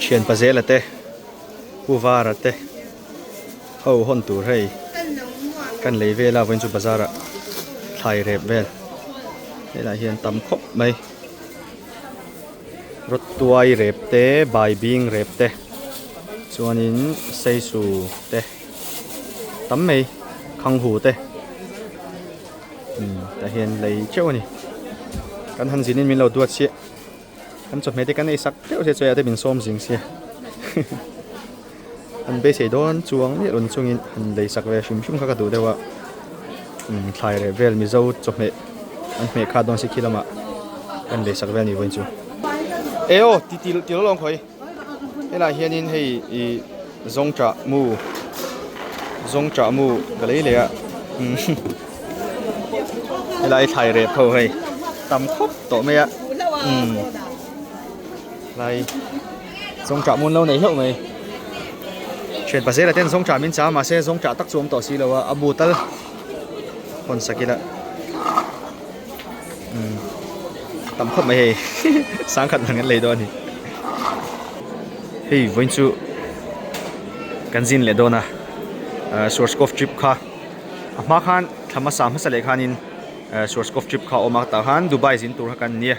Thian Pazela te Pu Vara te ho hawn tur hei kan lei vel a vawiin chu bazar ah thlai rep vel helaiah hian tam khawp mai rawt tuai rep te baibing rep te chuanin seisu te tam mai khanghu te umm tah hian lei teuh a ni kan han zin in min lo duat chiah. Kan chawhmeh te kan ei sak deuh sia chuai ah te min sawm zing sia an beisei dawn chuang miah rawn chungin han lei sak ve hrim hrim kha ka duh deuh a umm thlai reh vel mizo chawhmeh an hmeh kha dawn si khi lamah kan lei sak vel a ni vawiin chu e aw ti ti ti lawng khawi helaiah hianin hei ih zawngṭah mu zawngṭah mu ka lei leh a helai thlai rep ho hei tam khawp tawh mai a umm lai zawngṭah mun lo nei hlauh mai thian pazela ten zawngṭah min cham mahse zawngṭah tak chu awm tawh si lo a a bu tal hawn sak ila umm tam khawp mai hei sangkhat lang an lei dawn a ni hei vawiin chu kan zin leh dawn a ahh Schwarzkopf trip kha a hma khan thla hmasa hmasa leh khanin ahh Schwarzkopf trip kha a awm a tah khan Dubai zin tur kha kan nia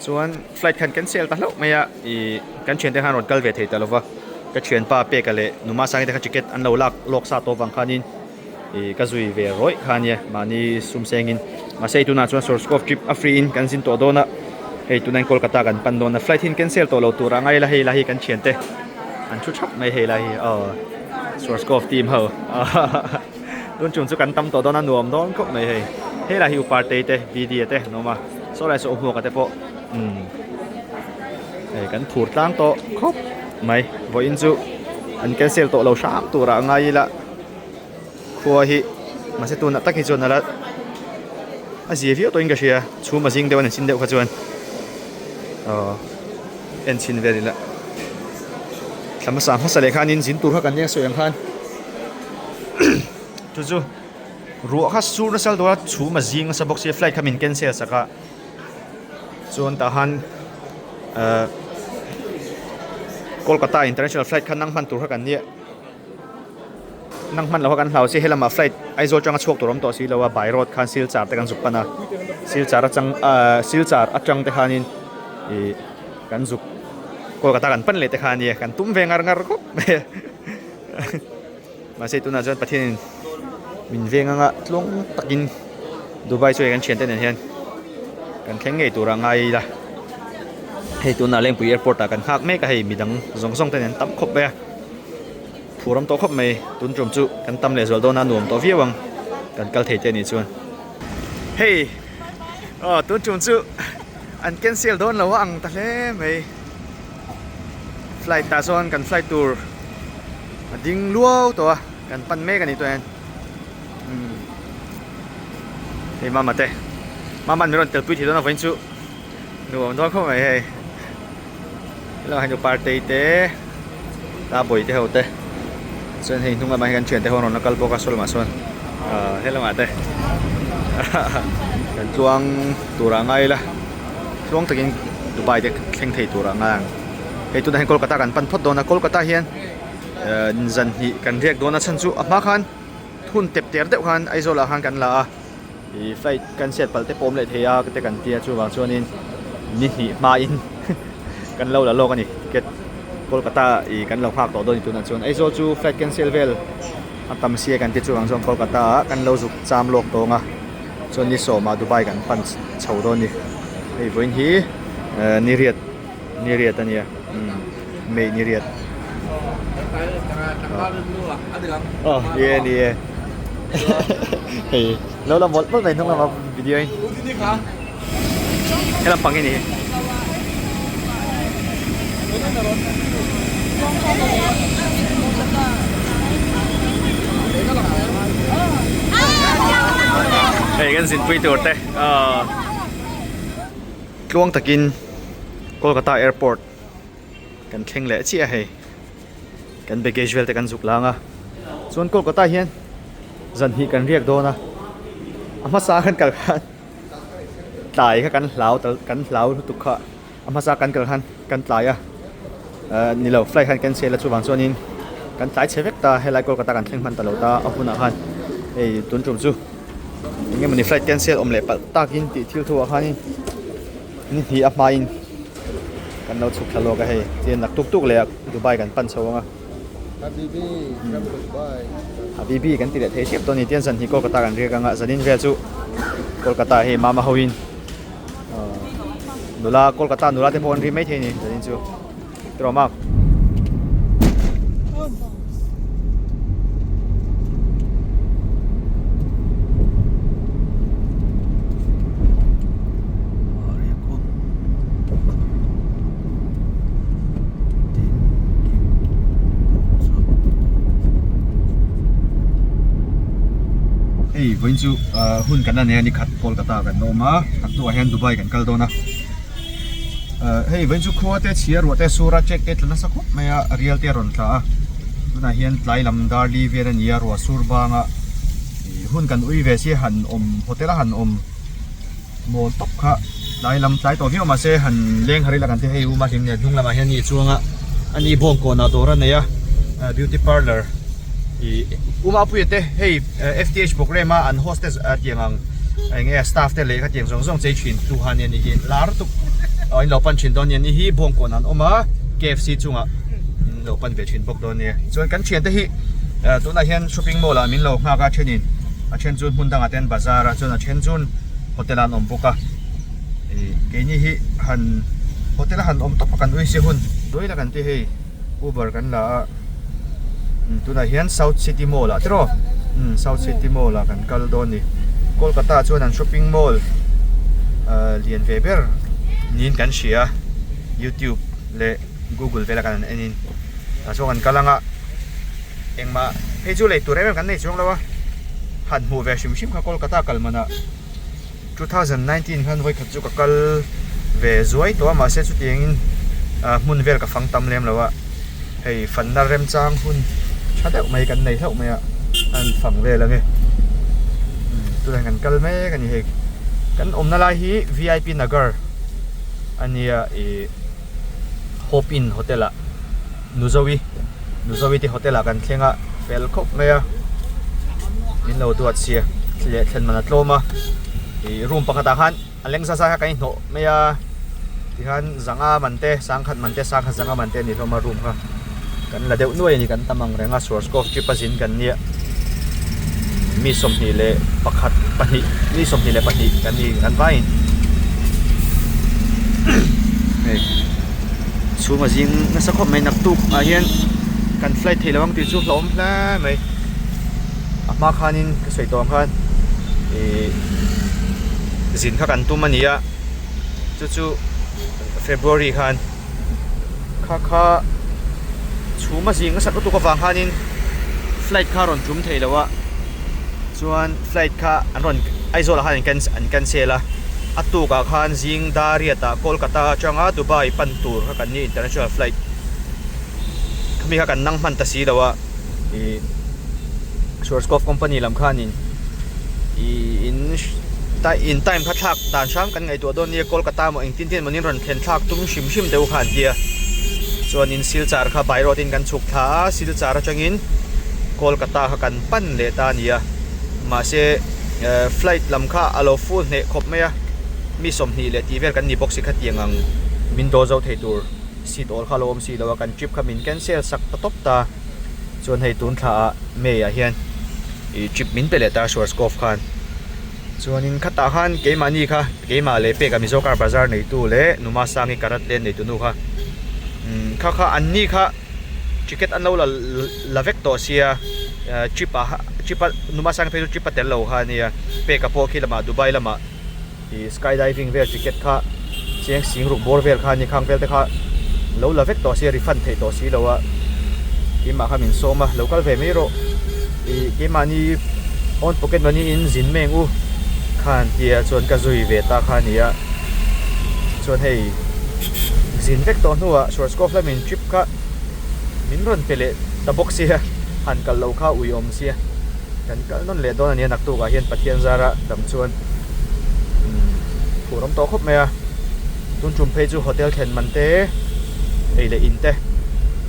chuan flight khan cancel ta hlauh mai a ih kan thiante khan rawn kal ve thei ta lo va ka thianpa peka leh numa sangi te kha ticket an lo lak lawk sa tawh avang khanin ih ka zui ve rawih kha ania mahni sum sengin mahse hei tunah chuan Schwarzkopf trip a free in kan zin tawh dawn a hei tunah hian Kolkata kan pan dawn a flight hi an cancel tawh lo tur a ngai la hei lai hi kan thiante an thu thap mai hei lai hi aw Schwarzkopf team ho tun chung chu kan tam tawh dawn a nuam dawn khawp mai hei hei lai hi u Partei te BD a te an awm a saw lai saw u Hmuaka te pawh umm hei kan phur tlang tawh khawp mai vawiin chu an cancel tawh lo hram turah a ngai ila. Khua hi mahse tunah tak hi chuan ala a zia viau tawhin ka hria chhum a zing deuh a ni chin deuh kha chuan aw en chhin vel ila thla hmasa hmasa leh khanin zin tur kha kan nia sawi ang khan chu chu ruah kha sur nasa lutuk a chhum a zing nasa bawk sia flight kha min cancel sak a chuan tah han ahh Kolkata international flight kha nang hman tur kha kan nia. Nang hman loh kha kan hlau si helamah flight Aizawl atanga chhuak tur awm tawh si lo a by road khan Silchar te kan zuk pan a Silchar atang ahh Silchar atang te khanin ih kan zuk Kolkata kan pan leh te kha a nia kan tum ve ngar ngar khawp mai a mahse tunah chuan Pathianin min veng anga tluang takin Dubai chu hei kan thiante nen hian kan thleng ngei tur a ngai ila hei tunah Lengpui airport ah kan nghak mek a hei midang zawng zawng te nen tam khawp mai a. Phur awm tawh khawp mai, tun tum chu kan tam lehzual dawn a nuam tawh viau ang kan kal thei te anih chuan. Hei aw tun tum chu an cancel dawn lo a ang ta hle mai, flight ah chuan kan flight tur a ding luau tawh a kan pan mek anih tawh hian umm hei mama te mama an min rawn telpui thei dawn a vawiin chu nuam dawn khawp mai hei. Hello hei nu partei te ta bawih te ho te chuan hei hnung lamah hian kan thiante ho an rawn la kal bawk a saw lamah sawn ahh he lamah te kan tluang turah a ngai ila tluang takin Dubai te thleng thei turah a ngai ang hei tunah hian Kolkata kan pan phawt dawn a Kolkata hian ehh zan hnih kan riak dawn a chhan chu a hma khan hun tep ter deuh khan Aizawl ah khan kan la a. Ih flight kan set palh te pawh awm leh thei a te kan tia chuvang chuanin ni hnih hmain kan lo la lawk a ni ticket Kolkata ih kan lo nghak tawh dawn a ni tunah chuan Aizawl chu flight cancel vel a tam sia kan ti chuvang chuan Kolkata ah kan lo zuk cham lawk tawng a chuan ni sawmah Dubai kan pan chho dawn a ni hei vawiin hi eh ni riat ni riat a nia umm May ni riat aw ni e ni e hei lo la mawlh mawlh mai hnung lama video in helam pang hi ni hei kan zinpui tur te aw tluang takin Kolkata airport Kan thleng leh chiah a hei. Kan baggage vel te kan zuk lang a. Chuan Kolkata hian zan hnih kan riak dawn a. A hmasa kan kal khan tlai kha kan hlau tal kan hlau lutuk kha. A hmasa kan kal khan kan tlai a. Ni lo, flight khan cancel a chuvang chuanin kan tlai chhe vek ta, helai Kolkata kan thleng hman ta lo ta a hunah khan hei tun tum chu eng emawni flight cancel awm leh palh takin tih thil thu ah khanin ni hnih a hmain kan lo chhuk thla lawk a hei chuan nak tuk tuk leh ah Dubai kan pan chho ang a. Habibi kan ti leh thei tep dawn a ni tian zan hi Kolkata kan riak ang a zanin vel chu Kolkata hei mama hoin. Nula Kolkata nula te pawh an ri maithei a ni zanin chu tiraw mam. Hei vawiin chu hun kan la nei a ni khat. Kolkata kan awm a, kan hnuah hian Dubai kan kal dawn a. Hei vawiin chu khua te chhia ruah te sur a check te tla nasa khawp mai a, rial te a rawn tla a. Tunah hian tlai lam dar li vel a ni a, ruah sur banga hun kan ui ve si han awm hotel a han awm mawl tawp kha tlai lam tlai tawh viau mahse han leng har ila kan ti hei u Mahlim nen hnung lamah hian ni a chuang a, ani bawngkawnah dawr a nei a beauty parlour ih u Mapuia te hei. FTH programme a an hostess tiang ang eng nge staff te leh kha tiang zawng zawng chei thin tu han nia ni hi lar tuk aw in lo pan thin dawn nia ni hi bawngkawn an awm a KFC chungah in lo pan ve thin bawk dawn nia chuan kan thiante hi tunah hian shopping mall ah min lo nghak a thenin a then chu hmun dangah te an bazar a chuan a then chu hotel ah an awm bawk a ih keini hi han hotel a han awm tawp a kan ui si hun dawi la kan ti hei. Uber kan la a tunah hian South City Mall ah tiraw umm South City Mall ah kan kal dawn a ni Kolkata ah chuan an shopping mall ahh lian ve ber niin kan hria a youtube leh google vela kan han en in tah chuan kan kal ang a engmah phei chu lei tur em em kan nei chuang lo a han hmuh ve hrim hrim kha Kolkata kal manah. 2019 khan vawikhat chu ka kal ve zuai tawh a mahse chutiangin hmun vel ka fang tam lem lo a hei fanna remchang hun tha deuh mai kan nei hlauh mai a a han fang vel ange tunah hian kan kal mek a ni hei kan awmna lai hi V_I_P Nagar a nia ih Hope Inn hotel ah Nuzovi Nuzovi te hotel ah kan thleng a fel khawp mai a min lo duat sia leh thlen man a tlawm a ih room pakhat ah khan a leng zat zat kha kan inhnawh mai a tikhan zanga man te sangkhat man te sangkhat zanga man te a ni hlawm a room kha kan la deuh nuai a ni kan tam ang reng a Schwarzkopf trip a zin kan nia mi 21 pahnih mi 22 kan ni kan vaiin hei chhung a zing nasa khawp mai naktuk ah hian kan flight theih lo ang tih chu hlauhawm hle mai a hma khanin ka sawi tawh ang khan ihh zin kha kan tum a ni a chu chu February khan. Kha kha chhum a zing nasa lutuk avang khanin flight kha a rawn tum thei lo a chuan flight kha an rawn Aizawl ah khan an cancel a a tukah khan zing Dariat ah Kolkata atanga Dubai pan tur kha kan ni international flight khami kha kan nang hman ta si lo a ih Schwarzkopf company lam khanin ih in in time kha thlak dan hram kan ngaihtuah dawn nia Kolkata maw engtin tin mawni rawn thlen thlak tum hrim hrim deuh kha an ti a chuanin Silchar kha by road in kan chhuk thla a Silchar atangin Kolkata kha kan pan leh ta a ni a mahse flight lam kha a lo full hneh khawp mai a mi 20 leh tih vel kan ni bawk si khatiang ang min dawl zo thei tur seat awl kha a lo awm si lo a kan trip kha min cancel sak ta tawp ta. Chuan hei tun thla ah May ah hian ih trip min pe leh ta Schwarzkopf khan chuanin khatah khan keimahni kha keimah leh pek a Mizo car bazar neitu leh Numa Sangi Karat Lane neitu nu kha umm kha kha an ni kha ticket an lo la la vek tawh sia trip ah trip a Numa Sangi phei chu trip a tel lo kha ania pek a pawh khi lamah Dubai lamah. Ih sky diving vel ticket kha cheng sing ruk bawr vel kha a ni khang vel te kha lo la vek tawh sia refund theih tawh si lo a keimah kha min sawm a lo kal ve mai rawh ih keimahni own pocket money in zin mai ang u khan tia chuan ka zui ve ta kha a ni a chuan hei zin vek tawh hnuah Schwarzkopf lamin trip kha min rawn pe leh ta bawk sia han kal lo kha ui awm sia kan kal nawn leh dawn a nia naktuk ah hian Pathian zara dam chuan phur awm tawh khawp mai a tun tum phei chu hotel thlen man te ei leh in te.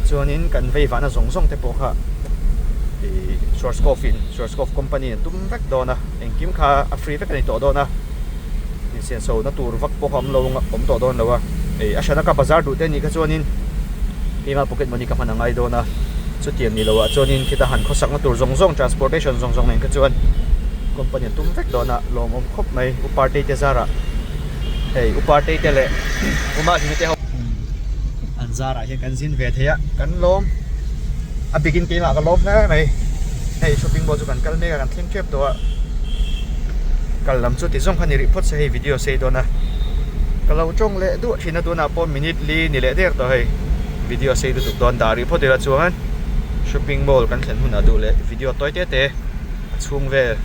Chuanin kan vei vahna zawng zawng te pawh kha ih Schwarzkopf in Schwarzkopf company in a tum vek dawn a, engkim kha a free vek a ni tawh dawn a, insenso na tur vak pawh kha awm lo awm tawh dawn lo a, ih a hrana ka bazar duh te anih kha chuanin keimah pocket money ka hman a ngai dawn a, chutiang ni loah chuanin khita han khawsakna tur zawng zawng transportation zawng zawng nen kha chuan company a tum vek dawn a, lawmawm khawp mai u Partei te zarah hei u Partei te leh u Mahni te ho. An zarah hian kan zin ve thei a, kan lawm a bikin keimah ka lawm hle mai. Hei shopping mall chu kan kal mek a, kan thleng tep tawh a, kal lam chu ti zawng kha ni rih phawt se hei video sei dawn a, ka lo tawng leh duah thin a tunah pawh minute li ni leh der tawh hei video sei lutuk dawn dah rih phawt ila chuan shopping mall kan thlen hunah duh leh video tawi te te a chhung vel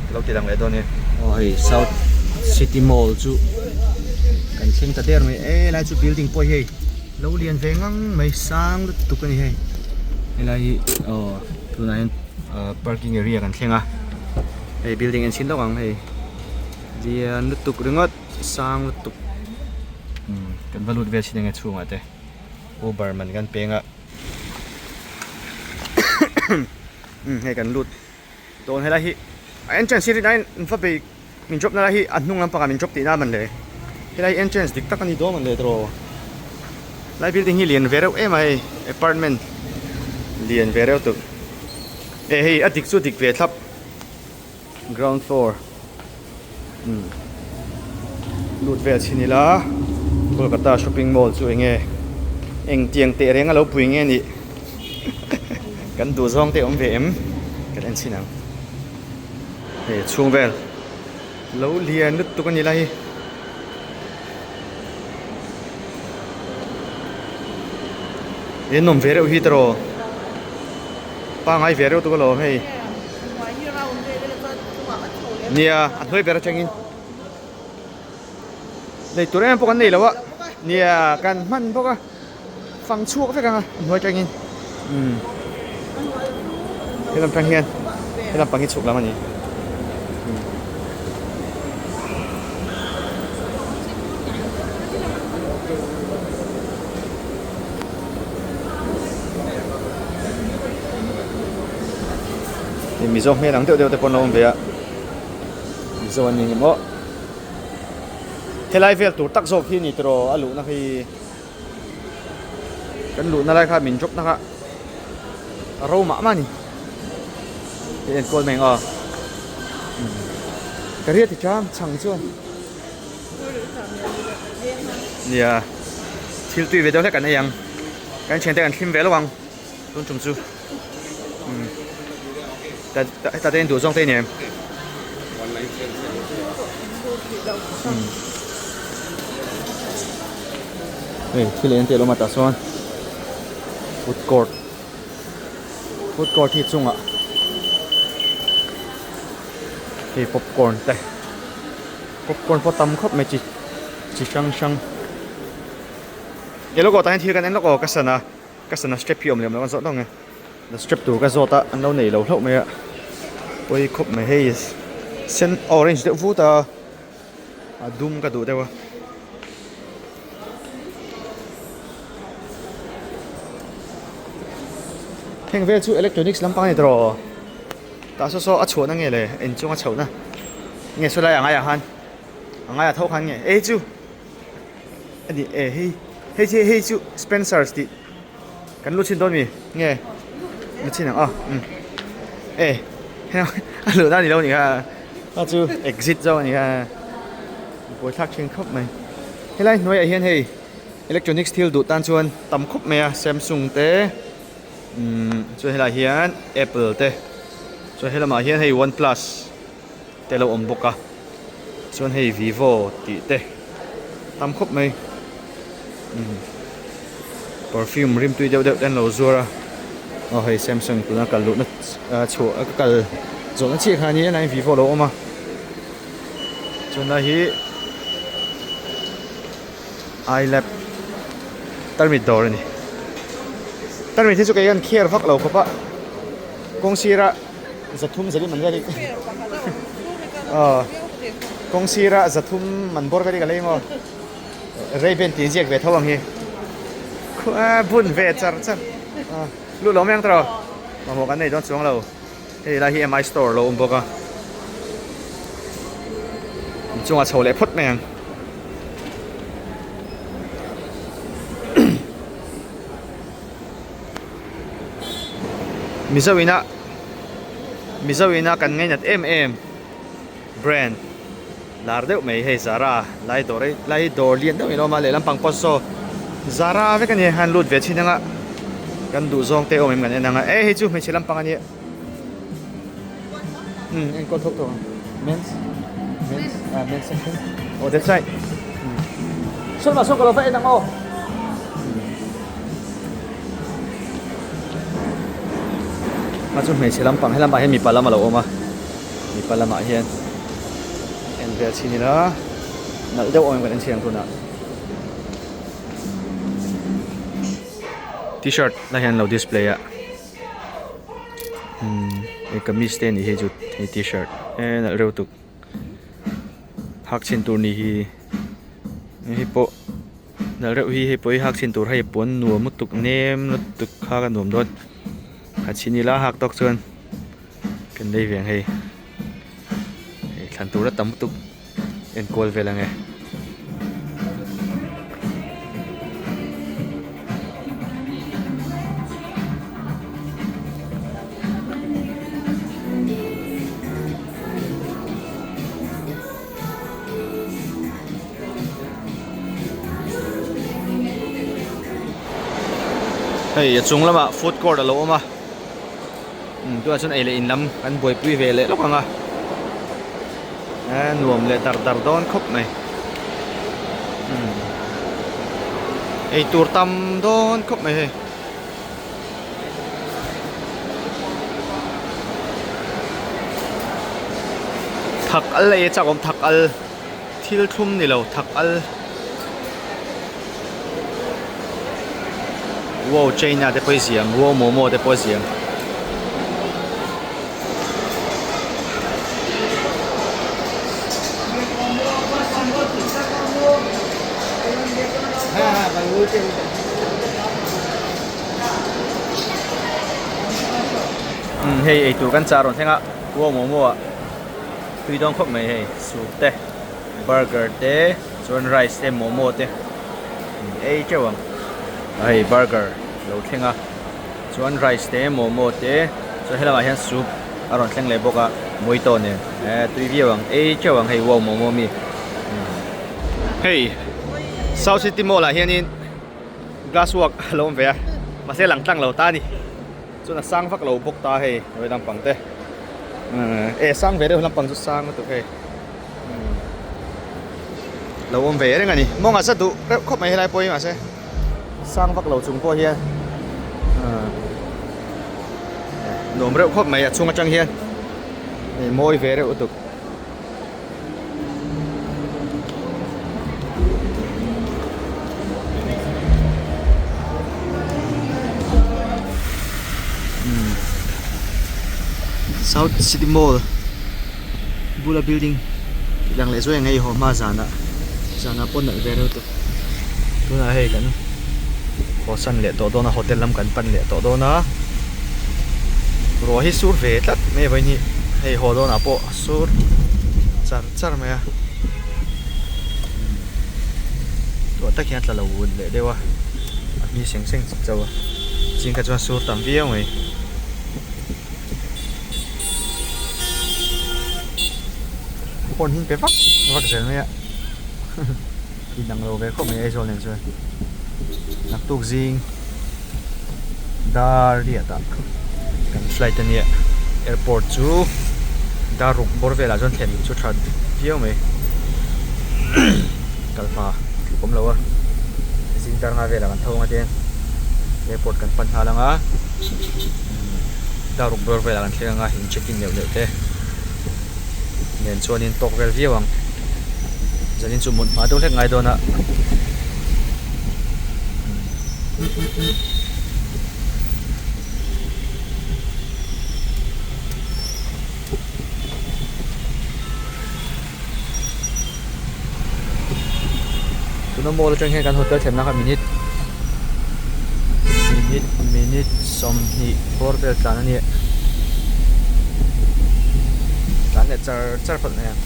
ka lo ti lang leh dawn e. Aw hei south city mall chu kan thleng ta der mai e helai chu building pawh hi hei lo lian ve ngang mai sang lutuk a ni hei helai hi aw tunah hian ah parking area kan thleng a hei building en chhin lawk ang hei lian lutuk ringawt sang lutuk umm kan va lut vel chhin enge chhungah te uber man kan peng a umm hei kan lut dawn helai hi a entrance hi rin aiin an va bei min drop na lai hi a hnung lampangah min drop tihna a man le helai hi entrance dik tak a ni dawn a man le tawh lai building hi lian ve reuh em a hei apartment lian ve reuh tuk e hei a dik chu dik ve thlap ground floor umm lut vel chhin ila Kolkata shopping mall chu eng nge engtiang teh reng a lo pui nge nih kan duh zawng te awm ve em kan en chhin ang hei chhung vel lo lian lutuk a ni lai hi. He nawm ve reuh hi tawh pangai ve reuh tuk alawm hei nia a hnuai ber atangin nei tur em pawh kan nei lo a nia kan hman bawk a fang chhuak vek ang a hnuai atangin umm helam tang hian helam pang hi chhuk lam a ni. Mizo hmel ang deuh deuh te pawh an lo awm ve a Mizo an ni ngem aw helai vel tur tak zawk hi ni tiraw a luhna hi kan luhna lai kha min drop na kha a ro mah mah a ni hei enkawl mai ang aw ka riat ti chang chhang chuan. Nia thil tui ve deuh hlek an ei ang kan thiante kan thlim ve lo ang tun tum chu umm heta te in duh zawng te nia em umm hei thil ei an tih alawm a tah sawn food court food court hi chungah hei popcorn te. Popcorn pawh tam khawp mai chi chi hrang hrang eng lawk aw tah hian thil kan en lawk aw ka sana ka sana strap hi awm lem lo an zawt lawk nge strap tur ka zawt a an lo nei lo hlauh mai a pawi khawp mai hei sen orange deuh vut a a dum ka duh deuh a. Heng vel chu electronics lampang a ni tawh. Tah saw saw a chhuahna nge le inchung a chhohna nge saw lai a ngaiah khan a ngaiah tho khan nge ei chu a ni e hei hei chu hei chu Spencer's tih kan lu chhin dawn mi nge lu chhin ang aw um e a luhna a ni lo a ni kha a chu exit zawk a ni kha buaithlak thin khawp mai helai hnuaiah hian hei electronics thil duh tan chuan tam khawp mai a Samsung te. Umm chuan helaiah hian apple te chuan helamah hian hei one plus te a lo awm bawk a chuan hei vivo tih te tam khawp mai umm perfume rimtui deuh deuh te an lo zuar a aw hei samsung tuna kal luhna chhuah ka kal zawhna chiah kha a ni a helaiah hian vivo a lo awm a chuan lai hi I lab tarmit dawr a ni tarmit hi chu kei hian kher vak lo khawp a kawng sira zathum zalim an vel hi aw kawng sira zathum man bawr vel hi ka lei maw Ray-Ban tih ziak ve tho ang hi. bun ve char char lut lo mai ang tawh mamawh kan nei dawn chuang lo hei lai hi mi store a lo awm bawk a inchungah chho leh phawt mai ang. Mizo ina Mizo ina kan ngainat em em brand lar deuh mai hei Zara lai dawr hi lai dawr lian deuh in a awm a lehlam pang pawh saw Zara vek a ni han lut ve chhin anga kan duh zawng te awm em kan en anga e hei chu hmeichhe lampang a nia umm enkawl thawk thawk ang men's men's ah men's section oh that side saw lamah sawn ka lo va en ang aw. A chu hmeichhe lampang he lamah hian mipa lam a lo awm a mipa lamah hian en vel chhin ila nalh deuh awm em kan en chhin ang tunah t-shirt lai hian an lo display a umm hei kamis te anih hi chu hei t-shirt e nalh reuh tuk hak chhin tur ni hi hei pawh. Nalh reuh hi hei pawh hi hak chhin tur hei puan nuam lutuk nem lutuk kha ka nuam dawn a chhin ila hak tawk chuan kan lei ve ang hei hei thlan tur a tam lutuk enkawl vel ang e. Hei a chung lamah food court a lo awm a umm tunah chuan ei leh in lam kan buaipui ve leh lawk ang a nuam leh dar dar dawn khawp mai umm eitur tam dawn khawp mai hei. Thak al ei a chak awm thak al thil thlum ni lo thak al wow china te pawh hi ziang wow momo te pawh a ziang. Umm hei eitur kan chah rawn thleng a wow momo ah tui dawn khawp mai hei soup te burger te chuan rice te momo te ei teuh ang hei burger lo thleng a chuan rice te momo te chuan helamah hian soup a rawn thleng leh bawk a mojito nen eh tui viau ang ei teuh ang hei wow momo mi hei south city mall ah hianin glass work a lo awm ve a mahse lang tlang lo ta a ni chuan a sang vak lo bawk ta hei hawi lampang te eh sang ve deuh lampang chu sang lutuk hei lo awm ve reng a ni mawngah zat duh reuh khawp mai helai pawh hi mahse sang vak lo chung pawh hian nuam reuh khawp mai a chhung atang hian hei mawi ve reuh lutuk. South City Mall bula building tih lang leh zuai ang hei haw hma zanah zanah pawh nalh ve reuh tawh tunah hei kan haw san leh tawh dawn a hotel lam kan pan leh tawh dawn a ruah hi sur ve tlat mai a vawiin hi hei haw dawnah pawh a sur char char mai a tuah tak hian a tla lo leh deuh a a hmi seng seng chauh a ching kha chuan sur tam viau mai. Horn hi an pe vak vak zel mai a inang lo ve khawp mai Aizawl nen chuan naktuk zing dar riat ah kan flight ania airport chu dar ruk bawr velah chuan thlen chu tha viau mai kal hma tluk awm lo a zing dar nga velah kan tho ang a tiang airport kan pan nghal ang a. Dar ruk ber velah kan thleng anga in check in neuh neuh te nen chuanin tawk vel viau ang zanin chu mut hma deuh hlek ngai dawn a. Tuna mall atang hian kan hotel thlenna kha minute. Minute 20 bawr vel tlan a ni. Tlan leh char char phawt mai ang.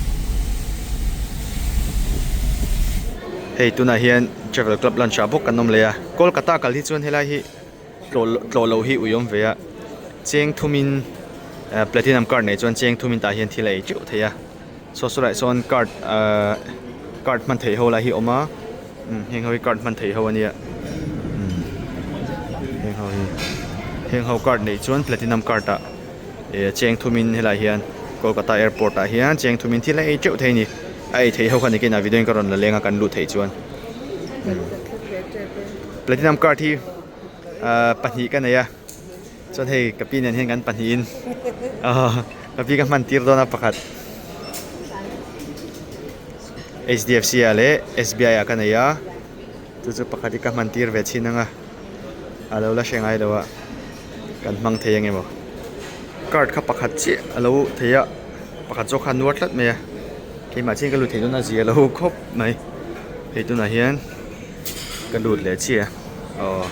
Hei tunah hian travel club lunch ah bawk kan awm leh a. Kolkata kal hi chuan helai hi tlawh loh hi ui awm ve a. Cheng thumin platinum card nei chuan cheng thumin tah hian thil a ei teuh thei a. Saw sawlaiah sawn card ahh card hman theih ho lai hi a awm a umm heng ho hi card hman theih ho a nia umm heng ho hi heng ho card neih chuan platinum card ah eh cheng thumin helaiah hian Kolkata airport ah hian cheng thumin thil a ei teuh thei a ni a ei theih ho kha nikin ah video in ka rawn la leng a kan luh theih chuan platinum card hi ahh pahnih ka nei a. Chuan hei ka pi nen hian kan pahnihin ka pi ka hman tir dawn a pakhat HDFC ah leh SBI ah ka nei a chu chu pakhat hi ka hman tir ve chhin ang a a lo la hre ngai lo a kan hmang thei ang emaw card kha pakhat chiah a lo thei a pakhat zawk kha a nuar tlat mai a keimah chian ka lut thei dawn a zia lo khawp mai hei tunah hian. Ka lut leh chiah a aw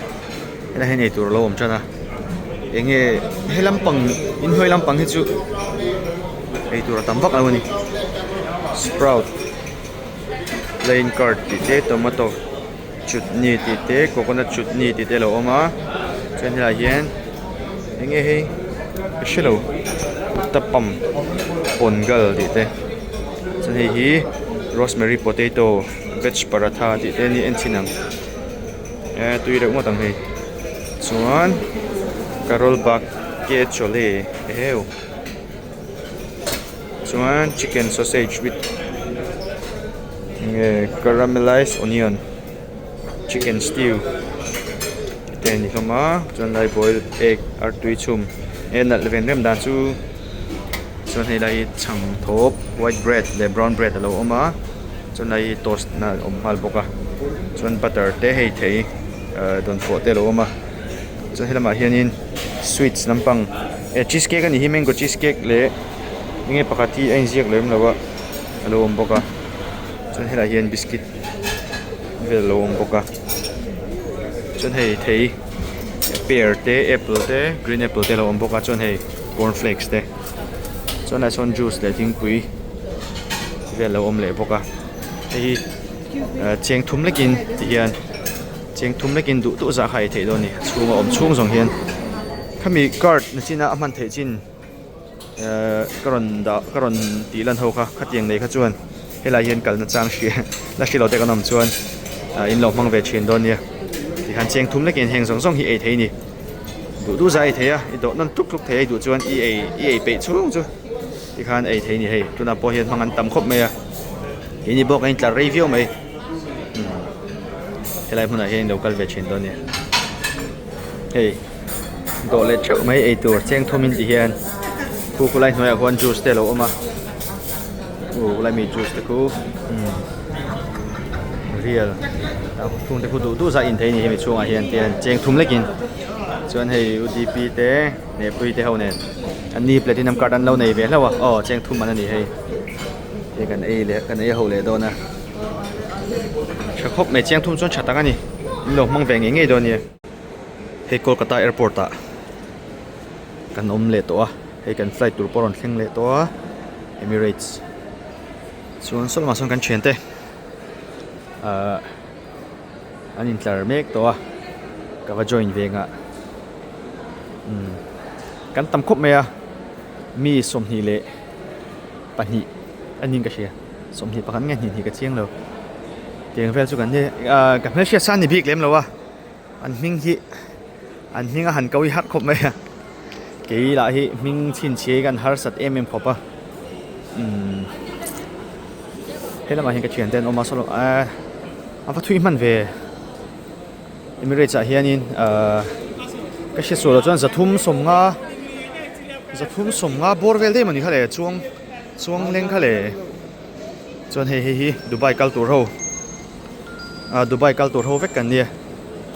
helai hian eitur a lo awm tan a eng nge he lampang inhnuai lampang hi chu eitur a tam vak lo a ni sprout plain card tih te tomato chutney tih te coconut chutney tih te a lo awm a chuan helaiah hian eng nge hei ka hre lo uttapam pongal tih te chuan hei hi rosemary potato. Veg paratha tih te ni en chhin ang eh tui reuh ngawt ang hei chuan carol bak ke chole eheu chuan chicken sausage with nge caramelized onion chicken stew tih te ani hlawm a chuan lai boiled egg artui chhum e nalh ven rem dan chu chuan hei lai hi chhang thawp white bread leh brown bread alo awm a. Chuan hei toast na a awm nghal bawk a chuan butter te hei thei ahh dawnfawh te a lo awm a chuan helamah hianin sweets lampang eh cheese cake a nih hi mango cheese cake leh enge pakhat hi a inziak lem lo a a lo awm bawk a chuan helaiah hian biscuit vel a lo awm bawk a chuan hei thei pear te apple te green apple te a lo awm bawk a chuan hei cornflakes te chuan ah sawn juice leh thingpui. Vel lo awm leh bawk a hei hi cheng thum lekin ti hian cheng thum lekin duh duh zah kha ei theih dawn a ni a chhunga awm chhung zawng hian khami card na china a hman theih chin ehh ka rawn dah ka rawn tih lan ho kha khatiang nei kha chuan helai hian kalna chang hria la hre lo te kan awm chuan ah in lo hmang ve thin dawn nia tikhan cheng thum lekin heng zawng zawng hi ei thei a ni duh duh zah ei thei a i dawh nawn tluk tluk thei a i duh chuan i ei i ei peih chhung chu. Tikhan ei thei a ni hei tunah pawh hian hmang an tam khawp mai a keini pawh kan intlar rei viau mai umm helai hmunah hian in lo kal ve thin dawn a nia hei dawh leh theuh mai ei tur cheng thum in ti hian khu khulai hnuaiah khuan juice te a lo awm a u khulai mi juice te khu umm real chung te khu duh duh zah in thei a ni hemi chhungah hian tihian cheng thum lekin chuan hei u d p te. Nehpui te ho nen an ni platinum card an lo nei ve hlauh a aw cheng thum an a ni hei hei kan ei leh kan ei ho leh dawn a tha khawp mai cheng thum chuan tha tak a ni in lo hmang ve ngei ngei dawn a nia hei Kolkata airport ah kan awm leh tawh a hei kan flight tur pawh a rawn thleng leh tawh a Emirates chuan saw lamah sawn kan thian te ahh an intlar mek tawh a ka va join ve nghah. Umm kan tam khawp mai a mi 22 a niin ka hria 21 nge hnih hnih ka chiang lo tiang vel chu kan ni ahh ka hmelhriat sa a ni bik lem lo a an hming hi an hming a han ko hi har khawp mai a kei lah hi hming chhinchhiah hi kan harsat em em khawp a umm he lamah hian ka thiante an awm a saw eee a va thui hman ve. Emirates ah hianin ahh ka hre sual ah chuan 350 350 bawr vel daih mawni kha le chuang chuang leng kha le chuan hei hei hi Dubai kal tur ho ah Dubai kal tur ho vek kan nia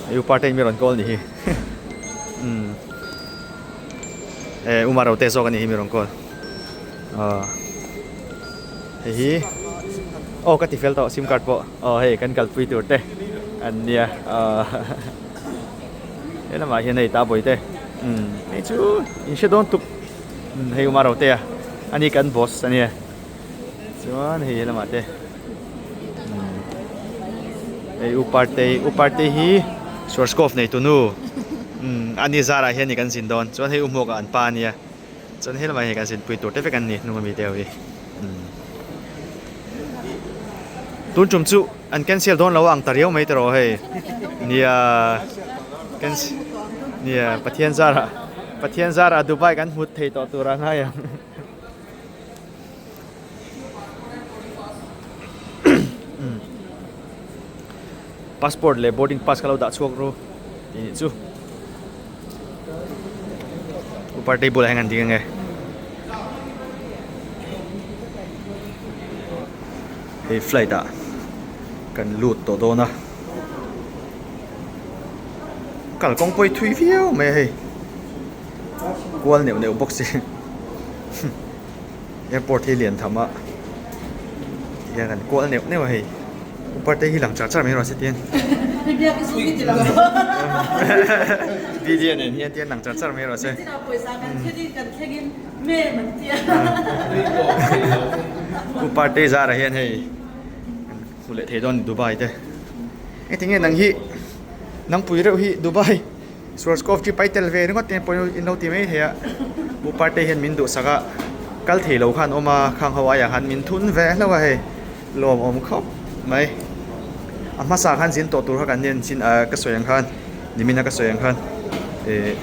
hei upa te in mi rawn call ni hi umm eh Umar rote zawk a ni hi mi rawn call ah hei hi aw ka ti fel tawh sim card pawh. Aw hei kan kalpui tur te an nia aw He lamah hian hei ta bawihte umm hei chu in hre dawn tuk umm hei Uma Rotea ani kan boss ania chuan hei he lamah te umm hei U Partei U Partei hi Schwarzkopf nei tunu umm ani zarah hian ni kan zin dawn chuan hei U Hmuaka an pa ania chuan he lamah hian kan zinpui tur te vek an ni hnung ami te ho hi umm tun tum chu An cancel dawn lo a ang ta riau mai tawh hei. Nia cancel nia Pathian zarah Pathian zarah Dubai kan hmut thei tawh tur a ngai ang. Passport leh boarding pass kha lo dah chhuak ru tih nih chu. Party bulah hian kan ding ange. Hei flight ah kan lut tawh dawn a kalkawng pawh hi thui viau mai a hei kual neuh neuh bawk si airport hi lian tham a tihian kan kual neuh neuh a hei upar te hi lang char char mai rawh se tihian video nen hian tihian lang char char mai rawh se. Pu Partei zarah hian hei kan hmu leh thei dawn Dubai te engtinge nang hi nangpui reuh hi Dubai Schwarzkopf chu pai tel ve ringawt te pawh in lo ti mai thei a Pu Partei hian min duhsak a kal thei lo khan awm a khang ho aiah khan min thun ve hlauh a hei lawmawm khawp mai a hmasa khan zin tawh tur kha kan nen chin ah ka sawi ang khan nimina ka sawi ang khan ih.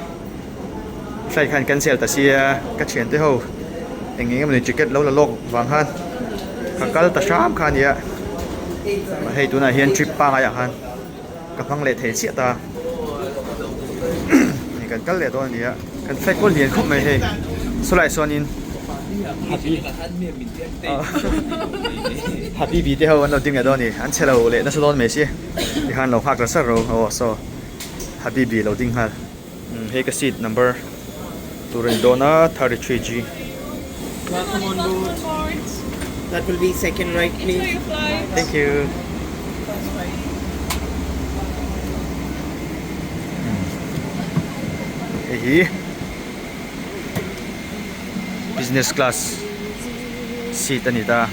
Flight khan cancel ta sia ka thiante ho eng eng emawni ticket lo la lawk vang khan ka kal ta hram kha ania hei tunah hian trip pangai ah khan ka hmang leh thei chiah ta hei kan kal leh dawn ania kan flight pawh lian khawp mai hei sawlai sawnin habibi te ho an lo ding leh dawn a ni an chhe lo leh nasa dawn mai si tikhan lo nghak ta sar ro aw saw habibi lo ding nghal. Hei ka seat number tur a ni dawn a 33 G. Welcome on board. That will be second right please. Thank you. Hei hi business class seat a ni ta.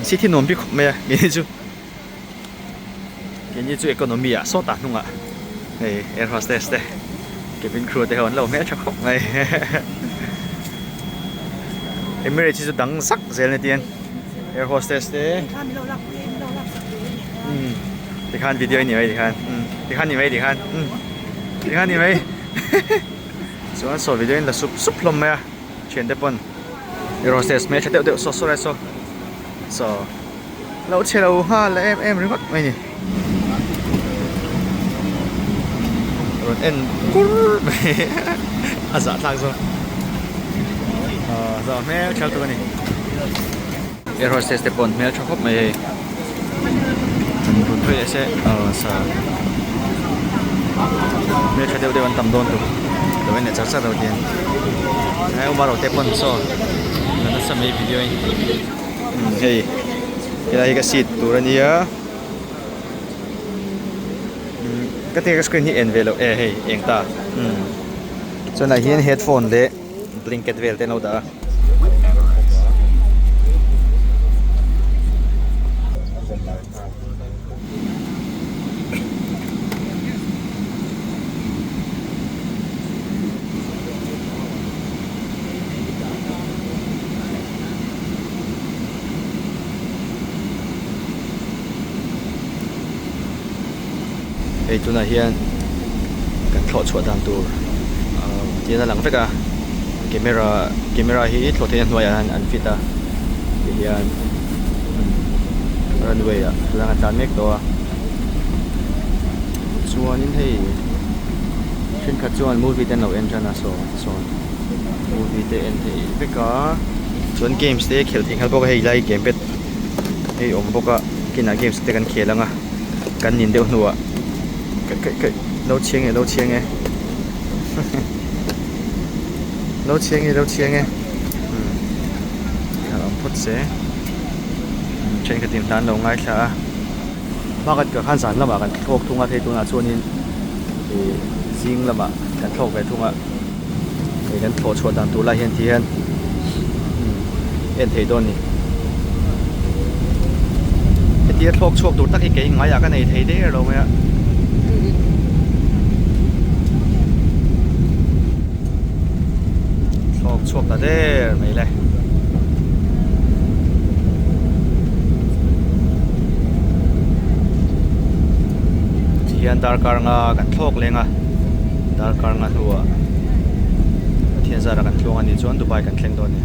Seat hi nuam bik khawp mai a keini chu. Keini chu economy ah sawtah hnungah hei air hostess te cabin crew te ho an lo hmeltha khawp mai Emirates hi chu dang zak zel ni tiang air hostess te umm tikhan video ni mai tikhan umm tikhan ni mai tikhan umm tikhan ni mai chuan saw video in la sup sup hlawm mai a thiante pawn air hostess hmeltha deuh deuh saw saw lai saw saw. Lo chhe lo nghal la em em ringawt mai ni. Rawn en kur mai a zah thlak zawk. Aw zah hmel tha lutuk a ni. Air hostess te pawh an hmel tha khawp mai hei. An rawn thawi leh se aw sa hmel tha deuh deuh an tam dawn tuk. Lo en leh char char lo tiang. Hei Umar te pawn saw la nasa mai video hi. Hei helai hi ka seat tur a nia ka tinge ka screen hi en ve loh e hei eng ta chuan ah hian headphone leh blanket vel te an lo dah a. Hei tunah hian kan thlawh chhuah dan tur ahh tihian a lang vek a camera camera hi thlawh theihna hnuaiah hian an fit a tihian runway ah tunah an tlan mek tawh a chuanin hei thenkhat chuan movie te an lo en tan a saw sawn. Movie te en theih vek a chuan games te khelh theih nghal bawk a hei lai game pad hei awm bawk a kinah games te kan khel ang a kan nin deuh hnuah kaih kaih kaih lo chhiang e lo chhiang e lo chhiang e lo chhiang e umm a awm phawt se thenkhatin hla an lo ngaithla a. Hma kan kal khan zan lamah kan thlawk thung a hei tunah chuanin ih zing lamah kan thlawk ve thung a hei kan thlawh chhuah dan tur lai hian ti hian en thei dawn a ni. Hetia thlawk chhuak tur tak hi kei ngaiah ka nei thei der lo mai a. Thlawk chhuak ta der mai le. Tihian darkar nga kan thlawk leng a darkar nga hnuah Pathian zara kan tluang a nih chuan Dubai kan thleng dawn a ni.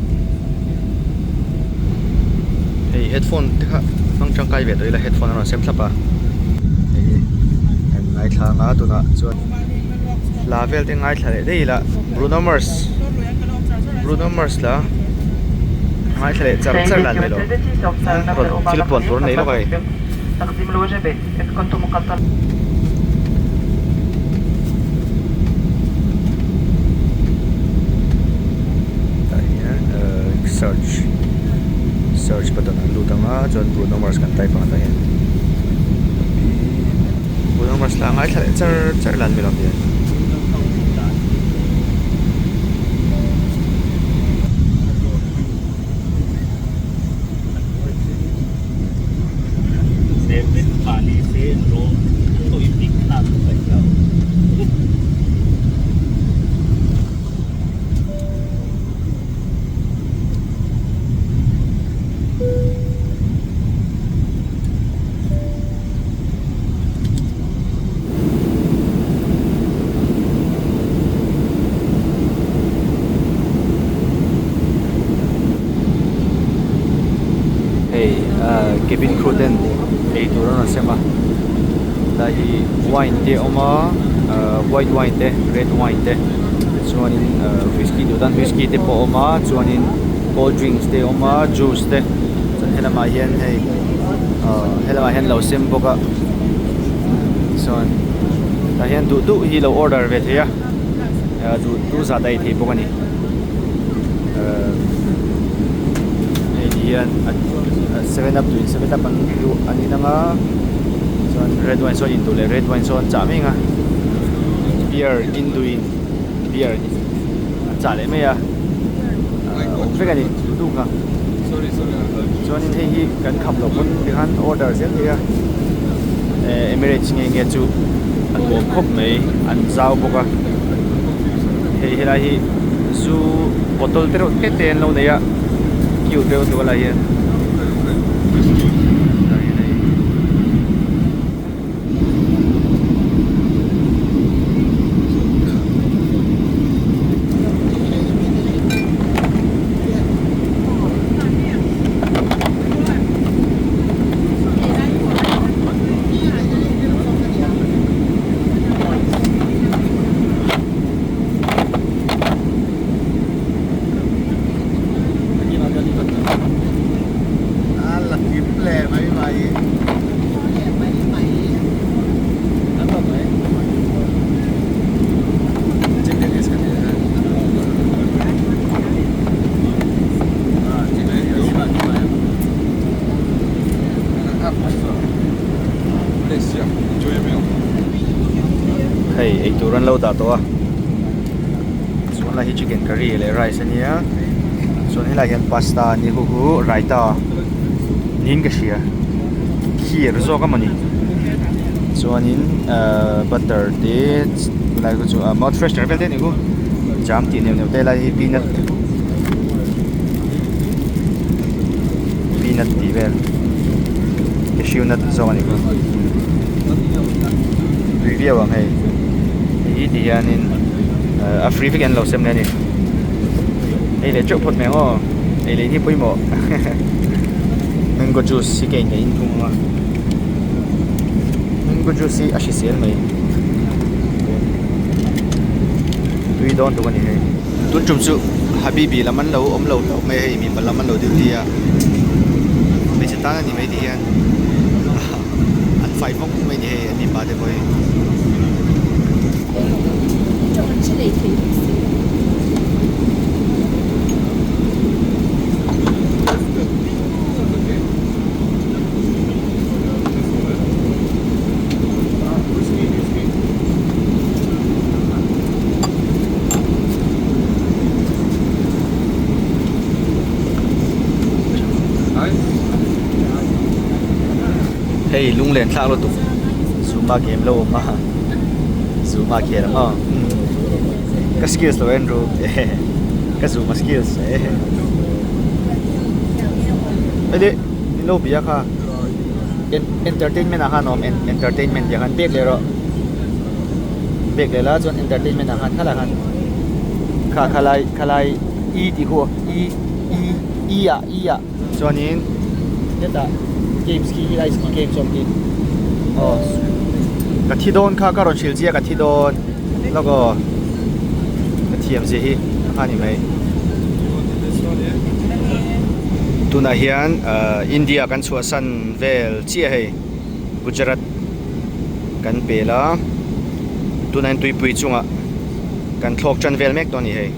Hei headphone te kha hmang tangkai ve tawh ila headphone a rawn sem thlap a hei hi kan ngaithla anga tunah chuan hla vel te ngaithla leh daih ila Bruno Mars Bruno Mars la ngaithla leh char char lan mai lo rawn thil puan tur a nei lawk a hei. Tah hian ehh search search button an lut ang a chuan Bruno Mars kan type ang a tah hian Bruno Mars la ngaithla leh char char lan mai lo hian. Hei ah cabin crew ten ei tur an rawn sem a helai hi wine te a awm a ah white wine te red wine te chuanin ah whisky duh tan whisky te pawh a awm a chuanin cold drinks te a awm a juice te chuan helamah hian hei ah helamah hian lo sem bawk a chuan tah hian duh duh hi lo order ve thei a ah duh duh zat a ei thei bawk a ni ah hei ti hian seven up duhin seven up an duh an in ang a chuan red wine sawn in duh leh red wine sawn an chah mai ang a beer in duhin beer an chah leh mai a ah awm vek a ni duh duh kha chuanin hei hi kan kham loh pawn tikhan order zel thei a eh Emirates nge nge chu a nuam khawp mai an zau bawk a hei helai hi zu bottle te reuh te te an lo nei a cute reuh lutuk a lai hian. Hei eitur an lo dah tawh a chuan lai hi chicken curry leh rice a nia chuan helaiah hian pasta a ni hu hu raita niin ka hria khir zawk a mawni chuanin ahh butter te helai khu chu mouth freshener vel te a ni khu jam tih neuh neuh te helai hi peanut peanut tih vel cashew nut zawk a ni khu tui viau ang hei hei hi ti hianin ahh a free vek in an lo sem leh a ni hei leh teuh phawt mai ang aw ei leh hi pawimawh mango juice hi ka in thung ang a mango juice hi a hrisel mai tui dawn tuk a ni hei tun tum chu habibi lam an lo awm lo hlauh mai a hei mipa lam an lo duty a hmeichhe tan a ni mai ti hian an fai vawk mai a ni hei an mipa te pawh hi. Hei lunglen thlak lutuk Zuma game lo awm a Zuma khel ang aw ka skills lo en ru ka Zuma skills hei min lo bia kha entertainment ah khan a awm entertainment tih ah khan pek leh rawh pek leh la chuan entertainment ah khan khalai khan kha khalai khalai e tih khu e e e ah e ah. Chuanin hetah games khi helai ski games awm khi aw ka thi dawn kha ka rawn hrilh chiah ka thi dawn lawk aw ka thiam zia hi a kha ni mai tunah hian ahh India kan chhuahsan vel chiah hei Gujarat kan pel a tunah hian tuipui chungah kan thlawk tan vel mek tawh a ni hei.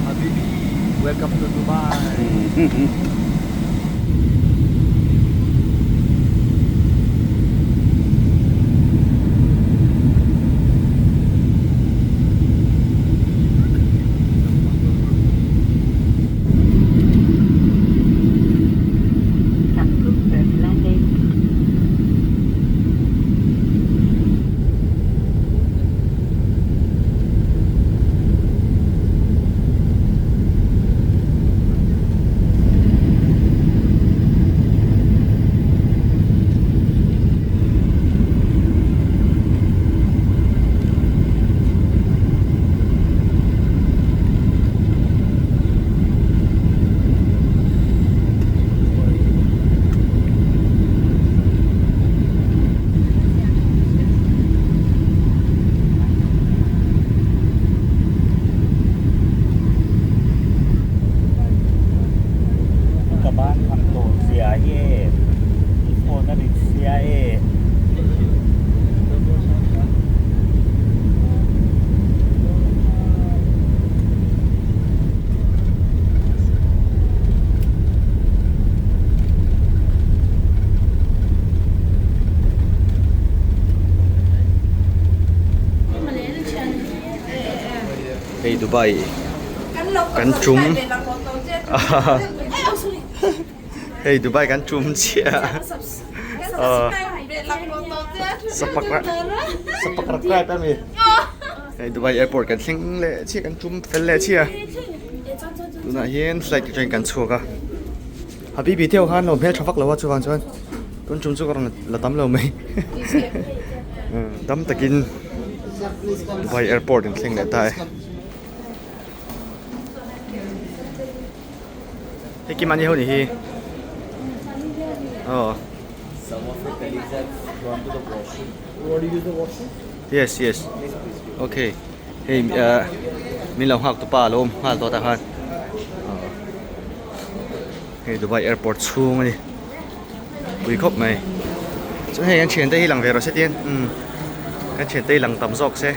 Habibi, welcome to Dubai. Ka ban tham tawh zia hi e, i phone a rit sia e. Hei Dubai kan tum hei Dubai kan tum chiah subscribe ami hei Dubai airport kan thleng leh chiah kan tum fel leh chiah tunah hian flight atangin kan chhuak a Habibi te ho khan lo hmeltha vak lo a chuvang chuan tun tum chu ka rawn la tam lo mai dam takin Dubai airport in thleng leh ta e hei kim ani ho ni hi aw yes yes okay hei min lo nghak tu pa a lo awm nghal tawh tah khan. Hei Dubai airport chhung a ni pui khawp mai chuan hei an thiante hi lang ve rawh se tian umm an thiante hi lang tam zawk se.